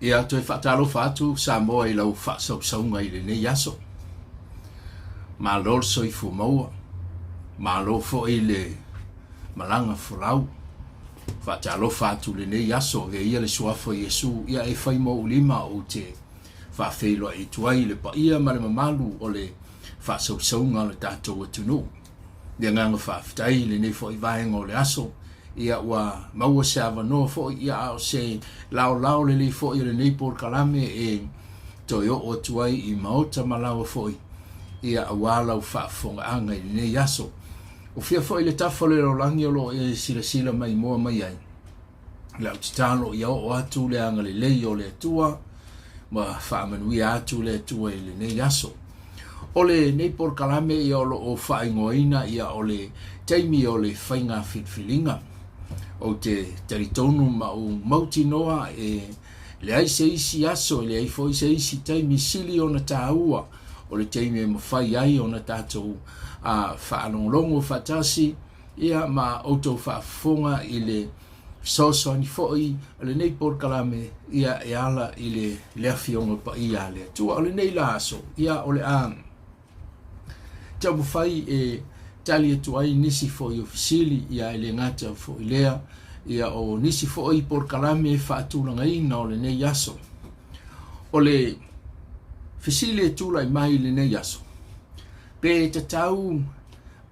Ia toe faatalofa atu Samoa i lau faasausauga i lenei aso. Malo le soifua maua, malo foi le malaga folau. Faatalofa atu i lenei aso, avea ia le suafa o Iesu, ia e fai ma ou lima ou te faafeiloai atu ai i le paia ma le mamalu o le faasausauga o le tatou atunuu. Le agaga faafetai i lenei foi vaega o le aso, ia ua maua se avanoa foi, ia a o se laolao lelei foi o lenei polokalame e toe oo atu ai i maota ma laoa foi, ia aua lau faafofogaaga i lenei aso. O fia foi le tafa o le lalolagi o lo o e silasila maimoa mai ai, lau tatalo ia oo atu le agalelei o le Atua ma faamanuia atu le Atua i lenei aso. O lenei polokalame ia o lo o faaigoaina ia o le taimi o le faiga filifiliga. Ou te talitonu ma ou mautinoa e leai se isi aso, e leai foi se isi taimi sili ona taua o le taimi e mafai ai ona tatou faalogologo faatasi ia ma outou faafofoga i le fesoasoani foi o lenei polokalame ia e ala i le, le Afioga Paia a le Atua. O lenei la aso, ia o le a taumafai e tali atu ai nisi foi o fesili, ia e le gata foi lea, ia o nisi foi polokalame faatulagaina o lenei aso. O le fesili e tulai mai i lenei aso, pe tatau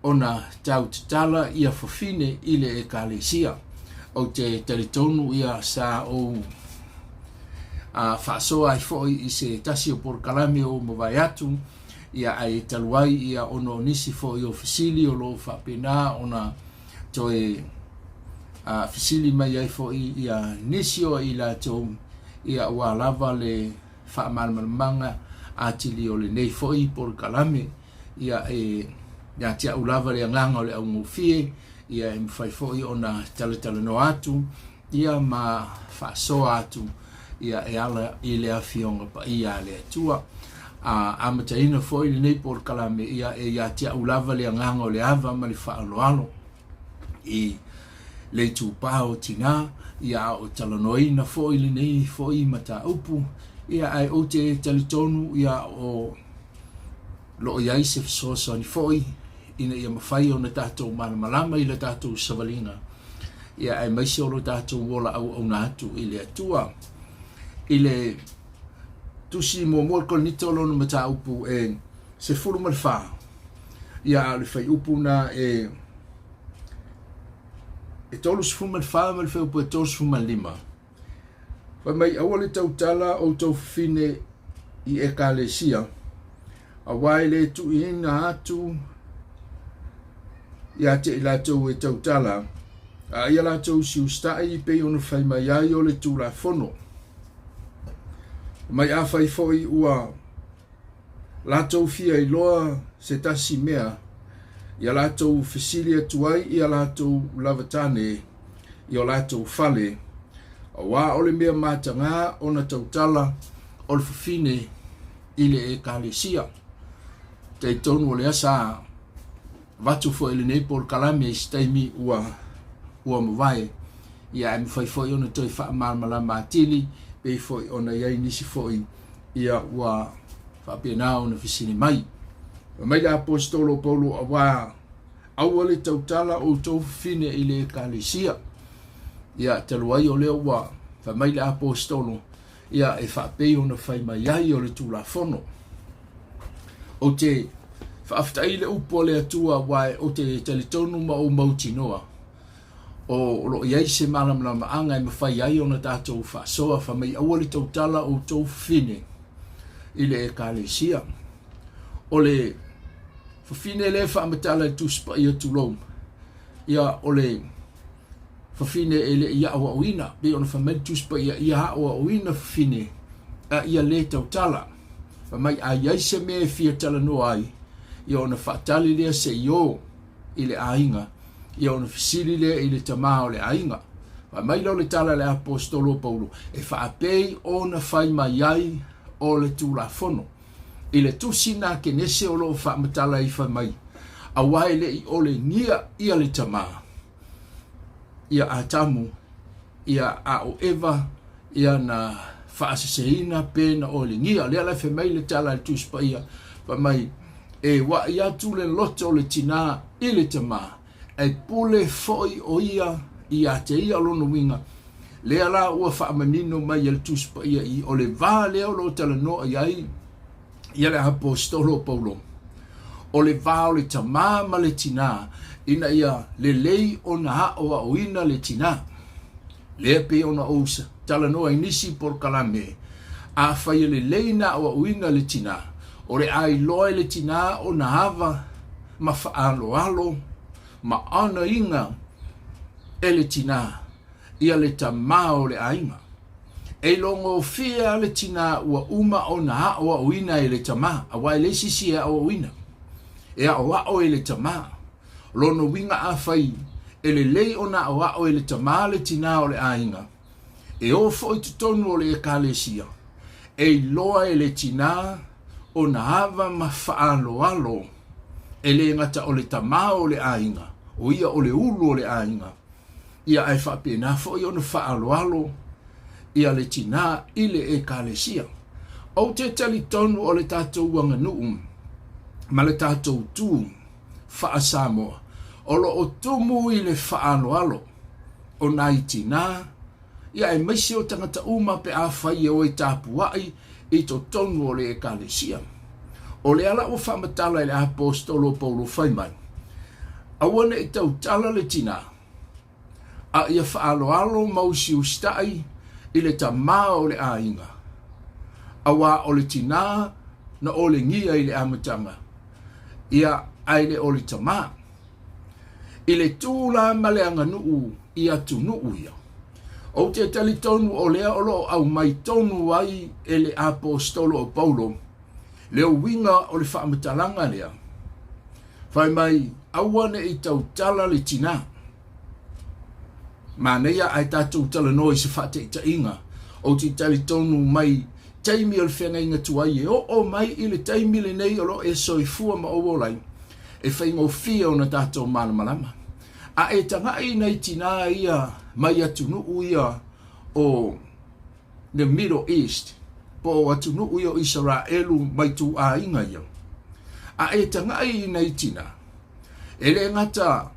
ona tau tatala ia fafine i le Ekalesia. Ou te talitonu ia sa ou a faasoa ai foi i se tasi o polokalame o mavae atu, ia ae talu ai ia ona o nisi foi o fesili o lo o faapena ona toe a fesili mai ai foi ia nisi o i latou ia aua lava le faamalamalamaga atili o lenei foi polokalame. Ia, e ia te au lava le agaga o le augofie, ia e mafai foi ona talatalanoa atu, ia ma faasoa atu, ia e ala i le Afioga Paia a le Atua. A amataina foi lenei polokalame, ia e ia te au lava le agaga o le ava ma le faaaloalo i le itupa o tinā, ia a o talanoaina foi lenei foi mataupu, ia ae ou te talitonu ia o lo o i ai se fesoasoani foi ina ia mafai ona tatou malamalama i le tatou savaliga, ia aemaise o lo tatou ola auauna atu i le Atua. I le tusi muamua o le Korinito o lona mataupu e 14, ia a o le fuaiupu na e 34 ma le fuaiupu e 35, Fai mai, Aua le tautala outou fafine i Ekalesia, auā e le tuuina atu ia te i latou e tautala, a ia latou siustaʻi pei ona fai mai ai o le Tulafono. Mai afai foi ua latou fia iloa se tasi mea, ia latou fesili atu ai ia latou lava tane i o latou fale, auā o le mea matagā ona tautala o le fafine i le Ekalesia. Talitonu o lea sa avatu foi lenei polokalame i se taimi ua ua mavae, ia ae mafai foi ona toe faamalamalama atili pei foi ona i ai nisi foi ia ua faapena ona fesili mai. Fai mai le Aposetolo o Paulo, Auā aua le tautala outou fafine i le Ekalesia. Ia, talu ai o lea ua fai mai le Aposetolo, ia e faapei ona fai mai ai o le Tulafono. Ou te faafetai i le upu a le Atua, aua ou te talitonu ma ou mautinoa, o lo o i ai se malamalamaaga e mafai ai ona tatou faasoa, fai mai aua le tautala outou fafine i le Ekalesia. O le fafine lea e faamatala i le Tusi Paia tulou, ia o le fafine e le i aoaoina, pei ona fai mai le Tusi Paia, ia aoaoina fafine a ia le tautala. Fai mai a i ai se mea e fia talanoa ai, ia ona faatali lea se i o i le aiga, ia ona fesili lea i le tamā o le aiga. Fai mai lea o le tala a le Aposetolo o Paulo, e faapei ona fai mai ai o le Tulafono. I le tusi na Kenese o lo o faamatala ai fai mai, auā e le i olegia ia le tamā, ia Atamu, ia a o Eva, ia na faaseseina pe na olegia. Lea la e fai mai le tala a le Tusi Paia, fai mai, E waʻi atu le loto o le tinā i le tamā, e pule foi ʻo ia iā te ia. O lona uiga, lea la ua faamanino mai e le Tusi Paia i o le vā lea o lo o talanoa i ai ia le Aposetolo o Paulo, o le vā o le tamā ma le tinā, ina ia lelei ona aʻoaʻoina le tinā. Lea pei ona ou talanoa i nisi polokalame, afai e lelei na aʻoaʻoina le tinā, o le a iloa e le tinā ona ava ma faaaloalo ma onoiga e le tinā ia le tamā o le aiga. E ilogofie a le tinā ua uma ona aʻoaʻoina e le tamā, aua e leai se isi e aʻoaʻoina, e aʻoaʻo e le tamā. Lona uiga afai e lelei ona aʻoaʻo e le tamā le tinā o le aiga, e o foi i totonu o le Ekalesia, e iloa e le tinā ona ava ma faaaloalo, e le gata o le tamā o le aiga, o ia o le ulu o le aiga, ia ae faapena foi ona faaaloalo ia le tinā i le Ekalesia. Ou te talitonu o le tatou aganuu ma le tatou tu faa-Samoa o lo o tumu i le faaaloalo o nai tinā, ia aemaise o tagata uma pe afai e o e tapuai i totonu o le Ekalesia. O lea la ua faamatala e le Aposetolo o Paulo fai mai, Aua ne i tautala le tinā, a ia faaaloalo ma usiusitai i le tamā o le aiga, auā o le tinā na olegia i le amataga, ia ae le o le tamā. I le tū la ma le aganuu i atunuu ia, ou te talitonu o lea o lo o aumai tonu ai e le Aposetolo o Paulo le uiga o le faamatalaga lea, fai mai, Aua ne i tautala le tinā. Manaia ae tatou talanoa i se faataitaiga, ou te talitonu mai taimi o le feagaiga tuai e oo mai i le taimi lenei o lo o e soifua ma ou ola ai, e faigofie ona tatou malamalama. A e tagaʻi i nai tinā ia mai atunuu ia o the Middle East, po o atunuu ia o Isaraelu mai tūāiga ia, a e tagaʻi i nai tinā, e le gata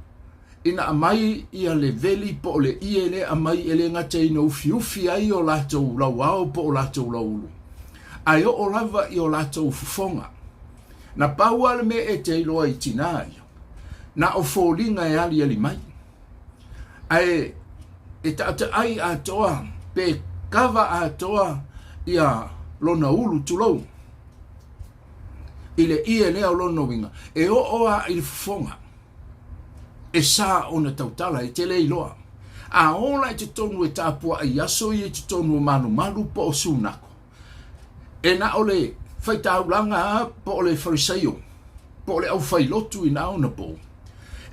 ina aumai ia le veli po o le ʻie lea aumai e le gata ina ufiufi ai o latou lauao po o latou lauulu, ae oo lava i o latou fofoga. Na pau lava le mea e te iloa i tinā ia, na o foliga e aliali mai. Ae e taʻataʻai atoa pe kava atoa ia lona ulu, tulou, i le ʻie lea o lona uiga, e oo a i le fofoga. E sa ona tautala, e te le iloa. A ola i totonu e tapuaʻi i aso ia i totonu o Malumalu po o Sunako, e na o le faitaulaga a po o le Farisaio, po o le aufailotu i na ona pou,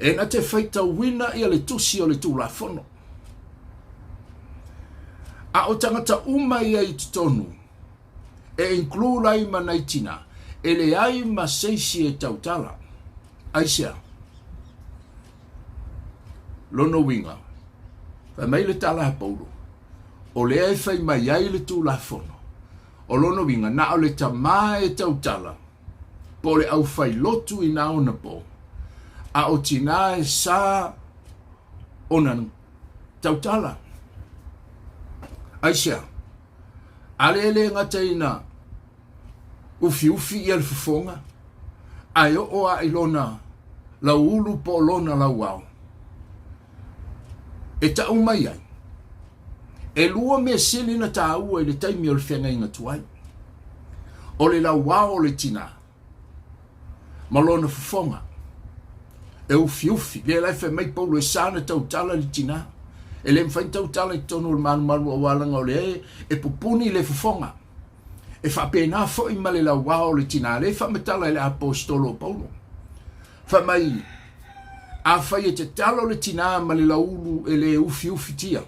e na te faitauina ia le tusi o le Tulafono. A o tagata uma ia i totonu, e include ai ma nai tina, e leai ma se isi e tautala. Aisea? Lona uiga, fai mai le tala a Paulo, o lea e fai mai ai le Tulafono, o lona uiga, na o le tamā e tautala, po o le aufailotu i nā ona po, a o tinā e sa ona tautala. Aisea? A le le gata ina ufiufi ia le fofoga, ae oo a i lona lauulu po o lona lauao, e taʻu mai ai, elua mea sili na tāua i le taimi o le feagaiga tuai, o le lauao o le tinā, ma lona fofoga e ufiufi. Lea la e fai mai Paulo e sa na tautala le tinā. E le mafai na tautala i totonu o le malumalu aua leaga o lea e pupuni le fofoga. E faapena foi ma le lauao o le tinā. Lea e faamatala e le Aposetolo o Paulo. Fai mai, afai e tatalo le tinā ma le laulu e le ufiufitia,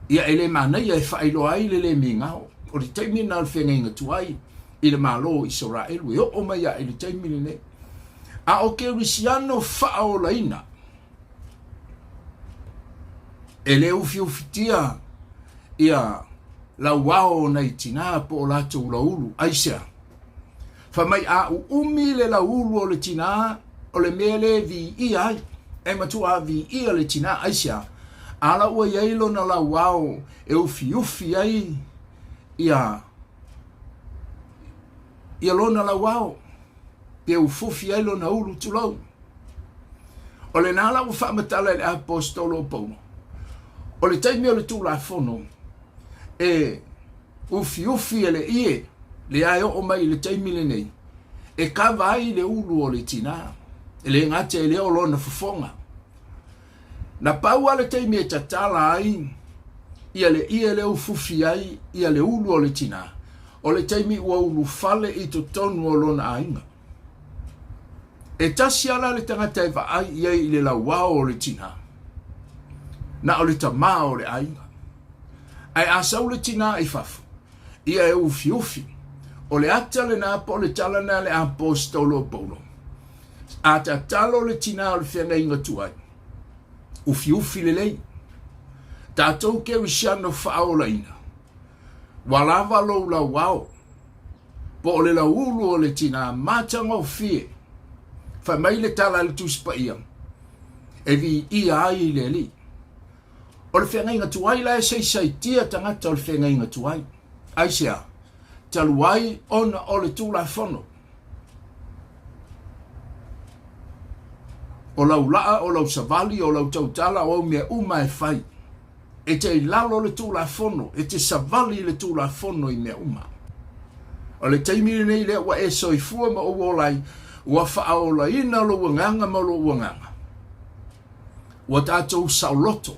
Ia, e le manaia e faailoa ai le le migao. O le taimi lena o le feagaiga tuai i le Malo o Isaraelu e oo mai ae i le taimi lenei. A o Kerisiano faaolaina, e le ufiufitia ia lauao o nai tinā po o latou lauulu. Aisea? Fai mai a uumi le lauulu o le tinā, o le mea lea e viia ai. E matuā viia le tinā. Aisea? A la ua i ai lona lauao e ufiufi ai ia ia lona lauao, pe ufufi ai lona ulu, tulou. O lena la ua faamatala e le aposetolo o Paulo, o le taimi o le Tulafono, e ufiufi e le ie, lea e oo mai i le taimi lenei, e kava ai le ulu o le tinā, e le gata i lea o lona fofoga. Na pau lava le taimi e tatala ai ia le ie lea ufufi ai ia le ulu o le tinā, o le taimi ua ulufale i totonu o lona aiga. E tasi lava la le tagata e vaai i ai i le lauao o le tinā, na o le tamā o le aiga. Ae a sau le tinā i fafo, ia e ufiufi. O le ata lena po o le tala lena a le aposetolo o Paulo. A tatalo le tinā o le feagaiga tuai, ufiufi lelei. Tatou kerisiano faaolaina, ua lava lou lauao, po o le lauulu o le tinā matagofie. Fai mai le tala a le Tusi Paia, e viia ai le Alii. O le feagaiga tuai la e saisaitia tagata o le feagaiga tuai. Aisea? Talu ai ona o le Tulafono. O lau laa, o lau savali, o lau tautala, o au mea uma e fai. E te i lalo o le Tulafono, e te savali i le Tulafono i mea uma. O le taimi lenei lea ua e soifua ma ou ola ai, ua faaolaina lou agaga ma lou agaga. Ua tatou saoloto.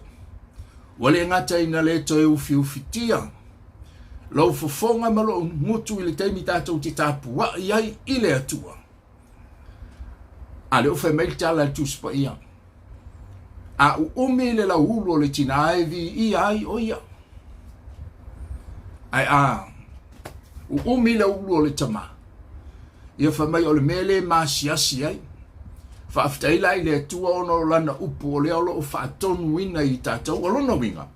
Ua le gata ina le toe ufiufitia lou fofoga ma lou gutu i le taimi tatou te tapuai ai i le Atua. A lea ua fai mai le tala a le Tusi Paia, a uumi le lauulu o le tinā e viia ai ʻo ia. Ae a uumi le ulu o le tamā, ia fai mai o le mea lea e maasiasi ai. Faafetai la i le Atua ona o lana upu o lea o lo o faatonuina i tatou. O lona uiga,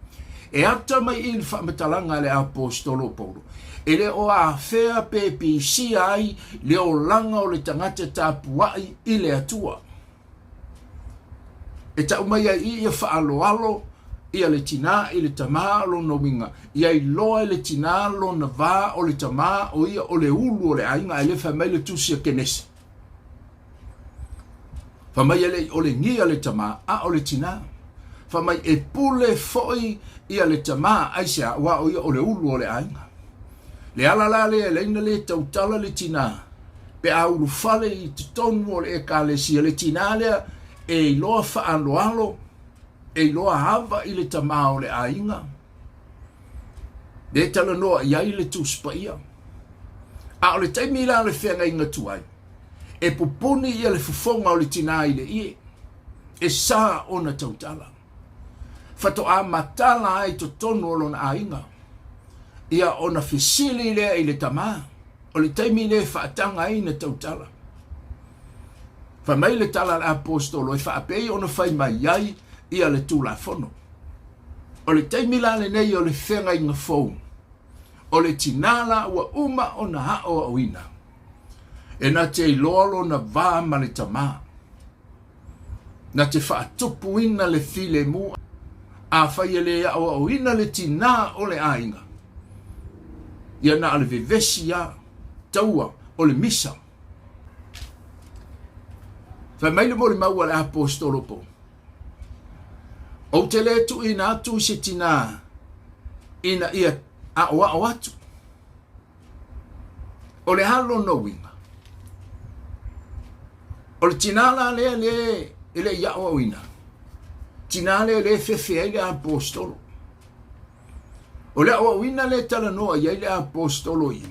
e ata mai i le faamatalaga a le aposetolo o Paulo, e le o afea pe pisia ai le olaga o le tagata tapuai i le Atua. E tau mai ai i ia faaaloalo ia le tinā i le tamā, o lona uiga, ia iloa e le tinā lona va o le tamā, o ia o le ulu o le aiga, ae le fai mai le tusi a Kenese. Fai mai e le i olegia le tamā, a o le tinā. Fai mai e pule foi ia le tamā, aisea, aua o ia o le ulu o le aiga. Le ala la lea e laina le tautala le tinā, pe a ulufale i totonu o le Ekalesia, le tinā lea e iloa faaaloalo, e iloa ava i le tamā o le aiga, lea e talanoa i ai le Tusi Paia. A o le taimi la o le feagaiga tuai, e pupuni ia le fofoga o le tinā i le ie, e sa ona tautala. Faatoa matala ai totonu o lona aiga, ia ona fesili lea i le tamā, o le taimi lea e faataga ai na tautala. Fai mai le tala a le aposetolo e faapei ona fai mai ai ia le Tulafono. O le taimi la lenei o le feagaiga fou, o le tinā la ua uma ona aoaoina, e na te iloa lona va ma le tamā, na te faatupuina le filemu, afai e le aoaoina le tinā o le aiga, ia na o le vevesi lava, taua o le misa. Fai mai le molimau a le aposetolo Paulo, Ou te le tuuina atu i se tinā ina ia aoao atu. O le a lona uiga? O le tinā la lea le e le i aoaoina, tinā lea le fefe ai le aposetolo. O le aoaoina lea e talanoa i ai le aposetolo i,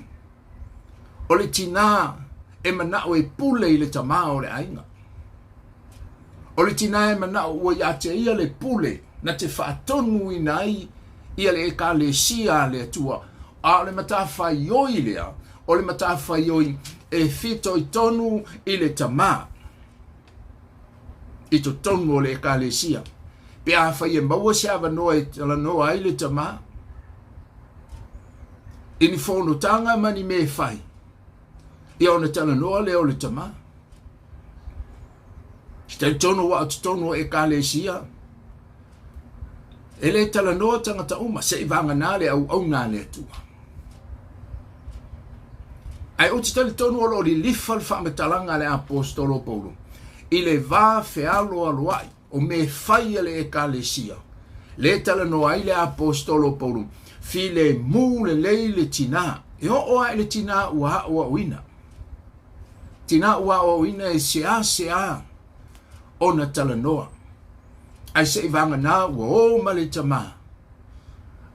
o le tinā e manao e pule i le tamā o le aiga. O le tinā e manao ua ia te ia le pule na te faatonuina ai ia le Ekalesia a le Atua, a o le matafaioi lea, o le matafaioi e fitoitonu i le tamā i totonu o le Ekalesia. Pe afai e maua se avanoa e talanoa ai le tamā, I ni fonotaga ma ni mea e fai, ia ona talanoa lea o le tama. Ou te talitonu ua o totonu o Ekalesia, e le talanoa tagata uma, se i vagana le auauna a le Atua. Ae ou te talitonu o lo o lilifa le faamatalaga a le Aposetolo o Paulo i le va fealoaloai o mea e fai a le Ekalesia, lea e talanoa ai le Aposetolo o Paulo, filemu lelei le tinā, e oo lava i le tinā ua aoaoina. Tinā ua aoaoina e seasea ona talanoa, ae se i vagana ua o ma le tamā.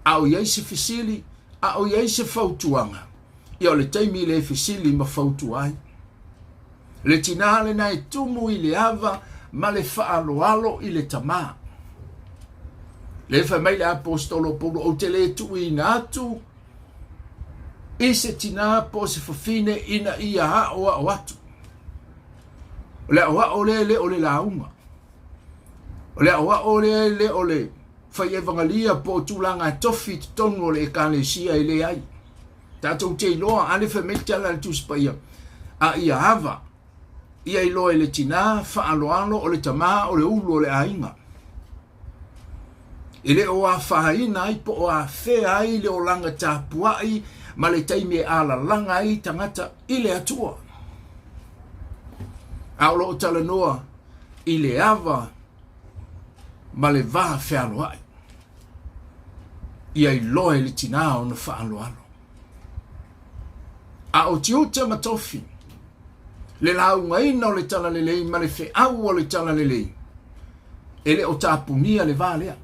A o i ai se fesili, a o i ai se fautuaga, ia o le taimi lea e fesili ma fautua ai. Le tinā lena e tumu i le ava ma le faaaloalo i le tamā. Lea fai mai le Aposetolo o Paulo, ou te le tuuina atu i se tinā po o se fafine ina ia aʻoaʻo atu. O le aʻoaʻo lea e le o le lauga. O le aʻoaʻo lea e le o le fai evagalia po o tulaga e tofi i totonu o le Ekalesia e leai. Tatou te iloa, a le fai mai le tala a le Tusi Paia, a ia ava, ia iloa i le tinā faaaloalo o le tamā o le ulu o le aiga. E le o afaina ai po o afea ai le olaga tapuai ma le taimi e alalaga ai tagata i le Atua. A o lo o talanoa i le ava ma le va fealoai. Ia iloa e le tinā ona faaaloalo. A o tiute ma tofi, le laugaina o le Talalelei ma le feau o le Talalelei, e le o tapunia le va lea.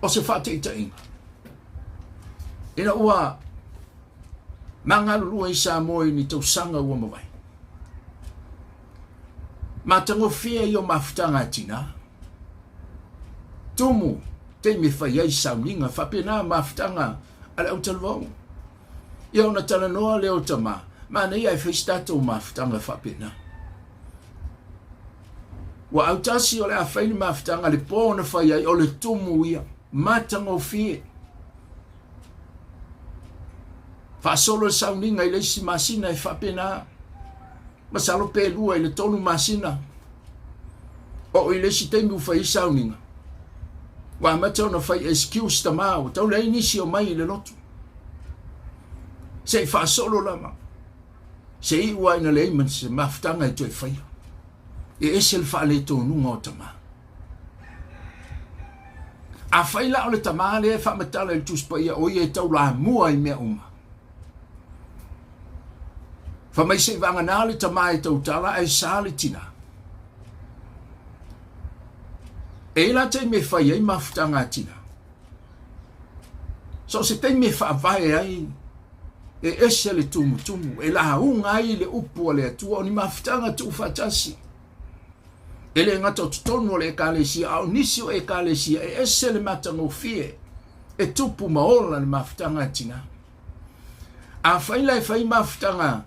O se faataitaiga, ina ua ma galulue i Samoa i ni tausaga ua mavae, matagofie ia o mafutaga a tinā, tumu taimi e fai ai sauniga, faapena mafutaga a le au talavao. Ia ona talanoa lea o tama, manaia e fai se tatou mafutaga faapena. Ua autasi o le a fai le mafutaga le po na fai ai, o le tumu ia, matagofie. Faasolo le sauniga i le isi masina e faapena, masalo pe 2 i le 3 masina. Oo i le isi taimi ua fai ai sauniga, ua amata ona fai excuse tama, ua tau leai nisi o mai i le lotu. Se i faasolo lava, se iu lava ina leai ma se mafutaga e toe faia. E ese le faaletonuga o tama. Afai la o le tama lea e faamatala i le Tusi Paia o ia e taulamua i mea uma, fai mai se i vagana le tama e tautala ae sa le tina. E i ai la taimi e fai ai mafutaga a tina. So o se taimi e faavae ai e ese le tumutumu, e lauga ai le upu a le Atua, o ni mafutaga tuufaatasi. E le gata o totonu o le Ekalesia, a o nisi o Ekalesia e ese le matagofie e tupu ma ola le mafutaga a tinā. Afai la e fai mafutaga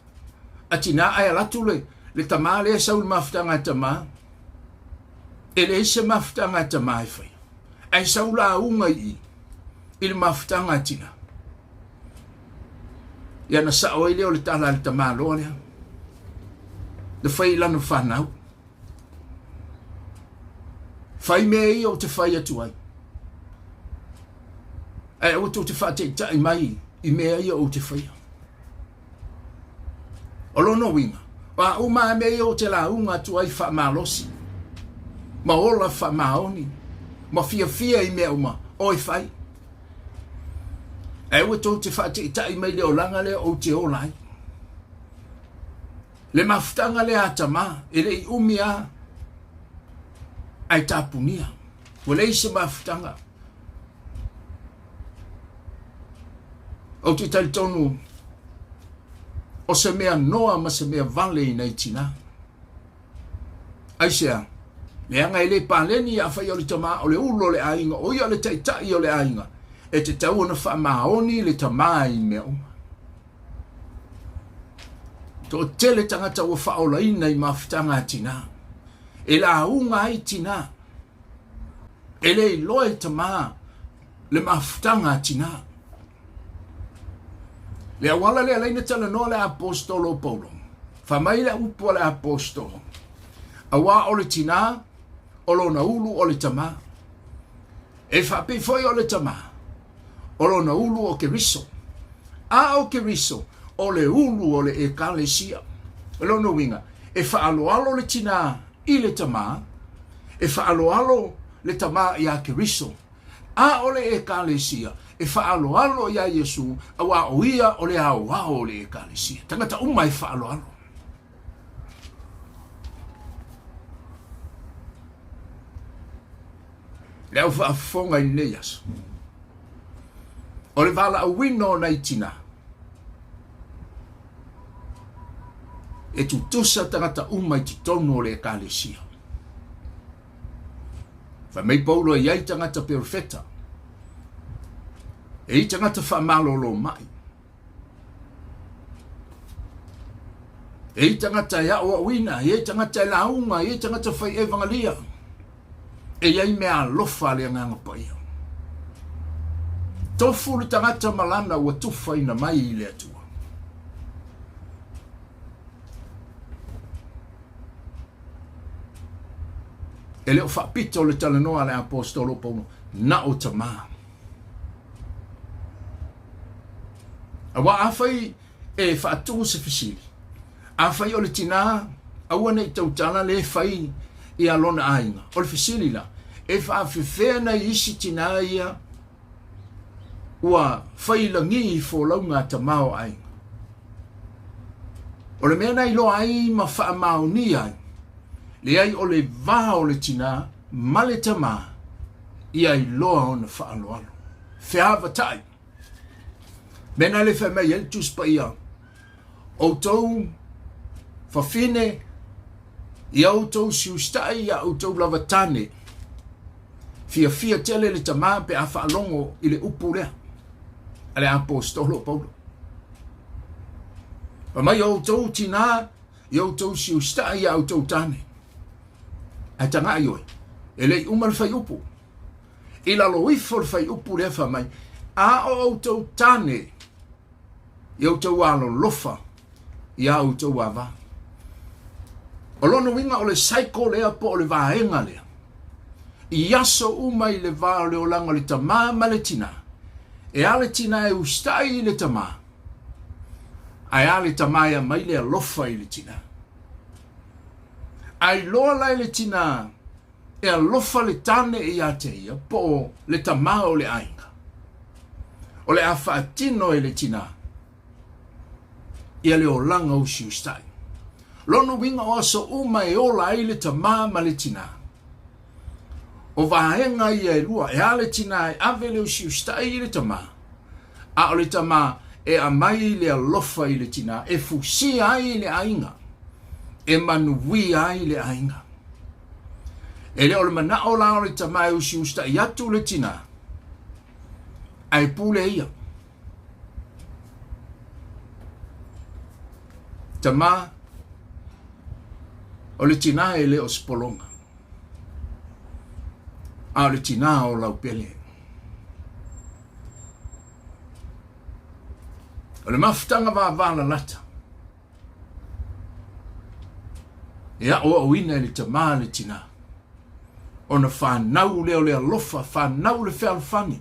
a tinā ae alu atu le, le tamā lea e sau i le mafutaga a tamā, e leai se mafutaga a tamā e faia. Ae sau lauga i i, i le mafutaga a tinā. Ia na sao ai lea o le tala a le tamaloa lea. Na fai i lana whanau. Fai mea ia ou te fai atu ai. Ae aua tou te faataitai mai i mea ia ou te faia. O lona uiga, o a uma lava mea ia ou te lauga atu ai faamalosi, ma ola faamaoni, ma fiafia i mea uma, o e fai. Ae aua tou te faataitai mai le olaga lea ou te ola ai. Le mafutaga lea a tamā, e le i umi a, ae tapunia. Ua leai se mafutaga. Ou te talitonu o se mea noa ma se mea vale i nai tinā. Aisea? Leaga e le paleni afai o le tamā o le ulu o le aiga, o ia o le taitai o le aiga, e tatau ona faamaoni le tamā i mea uma. Toatele tagata ua faaolaina i mafutaga a tinā. E lauga ai tinā. E le iloa e tamā le mafutaga a tinā. Le auala lea laina talanoa le Aposetolo o Paulo. Fai mai le upu a le Aposetolo, Auā o le tinā, o lona ulu o le tamā. E faapei foi o le tamā, o lona ulu o Keriso. A o Keriso, o le ulu o le Ekalesia. O lona uiga, e faaaloalo le tinā i le tamā, e faaaloalo le tamā iā Keriso, A o le Ekalesia e faaaloalo iā Iesū, auā o ia o le aoao o le Ekalesia. Tagata uma e faaaloalo. Le au faafofoga i lenei aso, o le valaauina o nai tinā, e tutusa tagata uma i totonu o le Ekalesia. Fai mai Paulo e i ai tagata perofeta, e i tagata faamalolo mai, e i tagata e aoaoina, e i ai tagata e lauga, e i ai tagata fai evangalia, e i ai mea alofa a le Agaga Paia. Tofu le tagata ma lana ua tufaina mai i le Atua. E le o faapito le talanoa a le Aposetolo o Paulo, na o tamā. Auā afai e faatu se fesili, afai o le tinā, aua ne i tautala le fai ia lona aiga. O le fesili la, e faafefea nai isi tinā ia ua fai lagi i folauga a tamā o aiga? O le mea na iloa ai ma faamaonia ai, leai o le va o le tinā ma le tamā ia iloa ona faaaloalo. Feavatai. Mea na le fai mai ai le Tusi Paia, outou fafine, ia outou siusitai ia outou lava tane. Fiafia tele le tamā pe a faalogo i le upu lea a le Aposetolo o Paulo. Fai mai outou tinā, ia outou siusitai ia outou tane. Ae taga'i oe, e le i uma le faiupu. I lalo ifo le faiupu lea fai mai, a o outou tane, ia outou alolofa iā outou ava. O lona uiga o le cycle lea po o le vaega lea, i aso uma i le va o le olaga o le tamā ma le tinā, e a le tinā e usitai i le tamā, ae a le tamā e aumai le alofa i le tinā. A iloa la e le tinā e alofa le tane ia te ia po o le tamā o le aiga, o le a faatino e le tinā ia le olaga usiusitai. Lona uiga o aso uma e ola ai le tamā ma le tinā. O vaega ia e lua, e a le tinā e ave le usiusitai i le tamā, a o le tamā e aumai le alofa i le tinā, e fusia ai le aiga, e manuia ai le aiga. E le o le manao la o le tamā e usiusitai atu le tinā, ae pule ia. Tamā, o le tinā e le o se pologa, a o le tinā o lau pele. O le mafutaga vavalalata, E aʻoaʻoina e le tamā le tinā, ona fanau lea o le alofa, fanau le fealofani.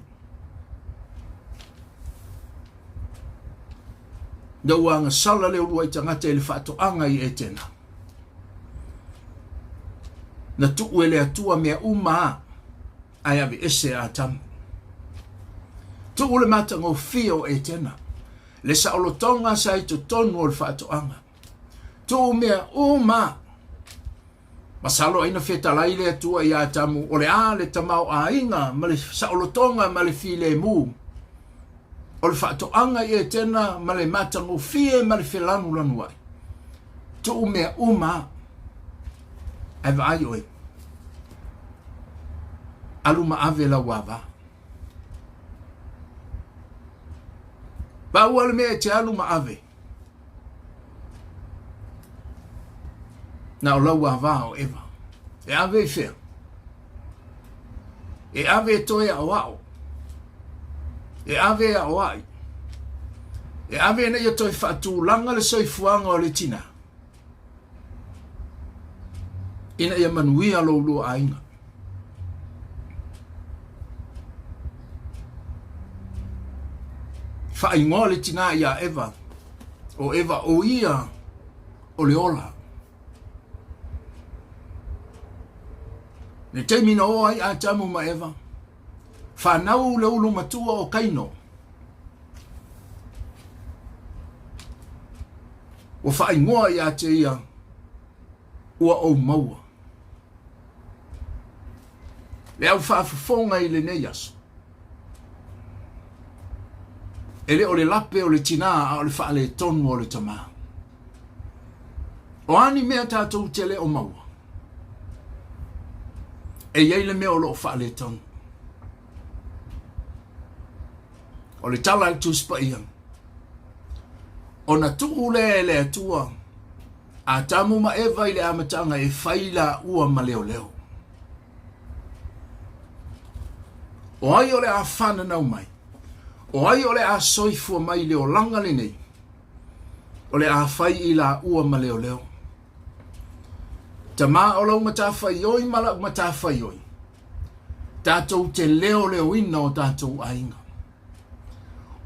Na ua agasala le uluai tagata i le faatoaga i Etena. Na tuu e le Atua mea uma a, ae aveese Atamu. Tuu le matagofie o Etena, le saolotoga sa i totonu o le faatoaga. Tuu mea uma. Masalo ai na fetalai le Atua iā Atamu, o le a le tamaoaiga ma le saolotoga ma le filemu o le faatoaga i Etena ma le matagofie ma le felanulanu ai. Tuu mea uma. Ae vaai oe, alu ma ave lau ava. Pau lava le mea e te alu ma ave, na o lau ava o Eva. E ave i fea? E ave e toe aʻoaʻo. E ave e aʻoaʻi. E ave ina ia toe faatulaga le soifuaga o le tinā ina ia manuia lo ulua aiga. Faaigoa le tinā iā Eva, o Eva o ia o le ola. Le taimi na o ai Atamu ma Eva, fanau le ulu matua o Kaino. Ua faaigoa ia te ia ua ou maua. Le au faafofoga i lenei aso. E le o le lape o le tinā a o le faaletonu o le tamā. O a ni mea tatou te le o maua, e i ai le mea o lo o faaletonu. O le tala a le Tusi Paia, ona tuu lea e le Atua Atamu ma Eva i le amataga e fai laua ma leoleo. O ai o le a fananau mai? O ai o le a soifua mai i le olaga lenei? O le a fai i laua ma leoleo. Tamā o lau matafaioi ma la'u matafaioi, tatou te leoleoina o tatou aiga.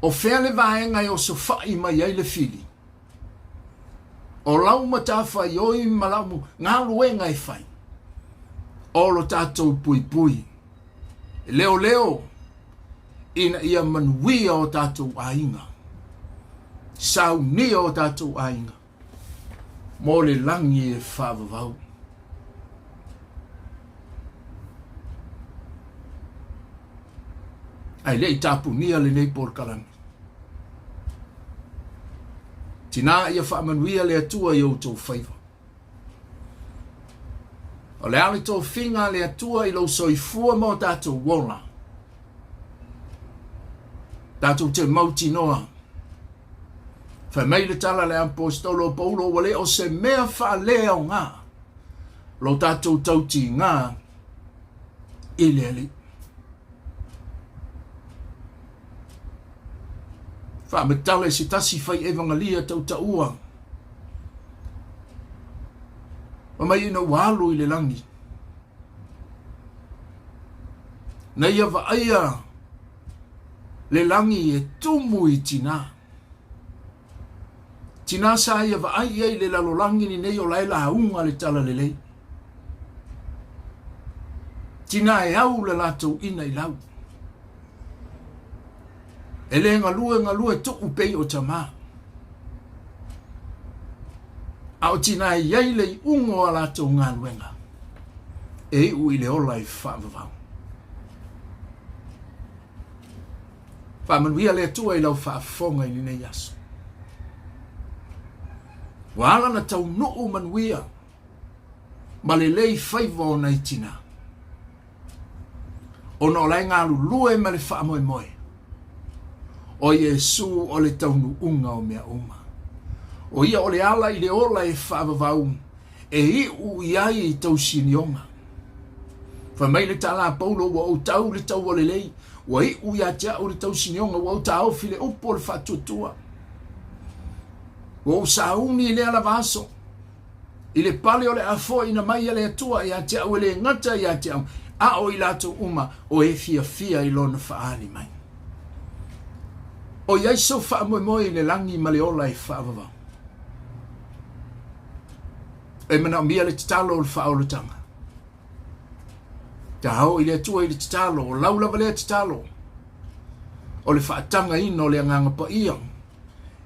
O fea le vaega e osofa'i mai ai le fili? O lau matafaioi ma lau galuega e fai, o lo tatou puipui, leoleo ina ia manuia o tatou aiga, saunia o tatou aiga mo le lagi e faavavau. Ae le i tapunia lenei polokalame. Tinā ia faamanuia le Atua i outou faiva. O le a le tofiga a le Atua i lou soifua ma o tatou ola? Tatou te mautinoa. Fai mai le tala a le Aposetolo o Paulo, ua le o se mea faaleaoga lo tatou tautiga i le Alii. Faamatala i se tasi fai evagalia tautaua ma mai ina ua alu i le lagi. Na ia vaaia le lagi e tumu i tinā. Tinā sa ia vaai i ai le lalolagi lenei o la e lauga le talalelei. Tinā e au le latou ina i lau. E le galue galue tuu pei o tamā. A o tinā e i ai le iuga o a latou galuega e iu i le ola e faavavau. Faamanuia le Atua i lau faafofoga i lenei aso. Ua ala na taunuu manuia ma lelei faiva o nai tinā. Ona o la e galulue ma le faamoemoe o Iesu o le taunuuga o mea uma. O ia o le ala i le ola e faavavau e iu i ai i tausinioga. Fai mai le tala a Paulo, ua ou tau le taua lelei, ua iu ia te au le tausinioga, ua ou taofi le upu o le faatuatua. Ua ou sauni i lea lava aso, i le pale o le a foaina mai e le Atua ia te au e le gata ia te au, a o i latou uma o e fiafia i lona faaali mai. O i ai sou faamoemoe i le lagi ma le ola e faavavau. E manaomia le tatalo o le faaolataga. Taao i le Atua i le tatalo, o lau lava lea tatalo, o le faatagaina o le Agaga Paia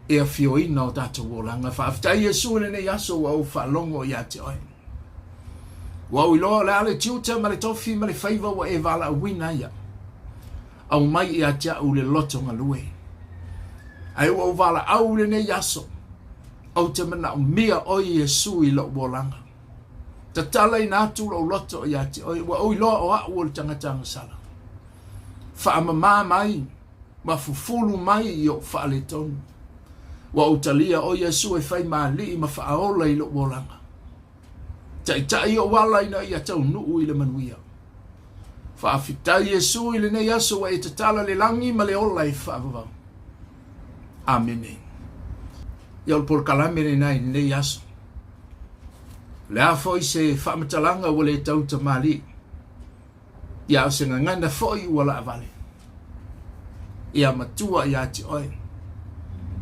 e afioina o tatou olaga. Faafetai Iesu i lenei aso ua ou faalogo ia te oe. Ua ou iloa o le a le tiute ma le tofi ma le faiva ua e valaauina ai au. Aumai ia te au le loto galue. Ae ua ou valaau i lenei aso, ou te manaomia oe Iesu i lou olaga. Tatalaina atu lou loto ia te oe, ua ou iloa o au o le tagata agasala. Faamama mai ma fufulu mai i ou faaletonu. Ua ou talia oe Iesu e fai ma alii ma faaola i lou olaga. Taitai ou ala ina ia taunuu i le manuia. Faafetai Iesu i lenei aso ua e tatala le lagi ma le ola e faavavau. Amene. Ia o le polokalame lena i lenei aso. O le a foi se faamatalaga ua le tau tamalii, ia o se gagana foi ua laavale. Ia matua ia te oe,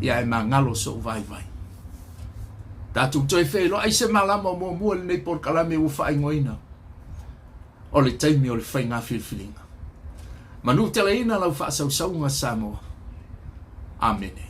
ia ae magalo sou vaivai. Tatou toe feiloai se malama o muamua i lenei polokalame ua faaigoaina o le taimi o le faiga filifiliga. Manuteleina lau faasausauga Samoa. Amene.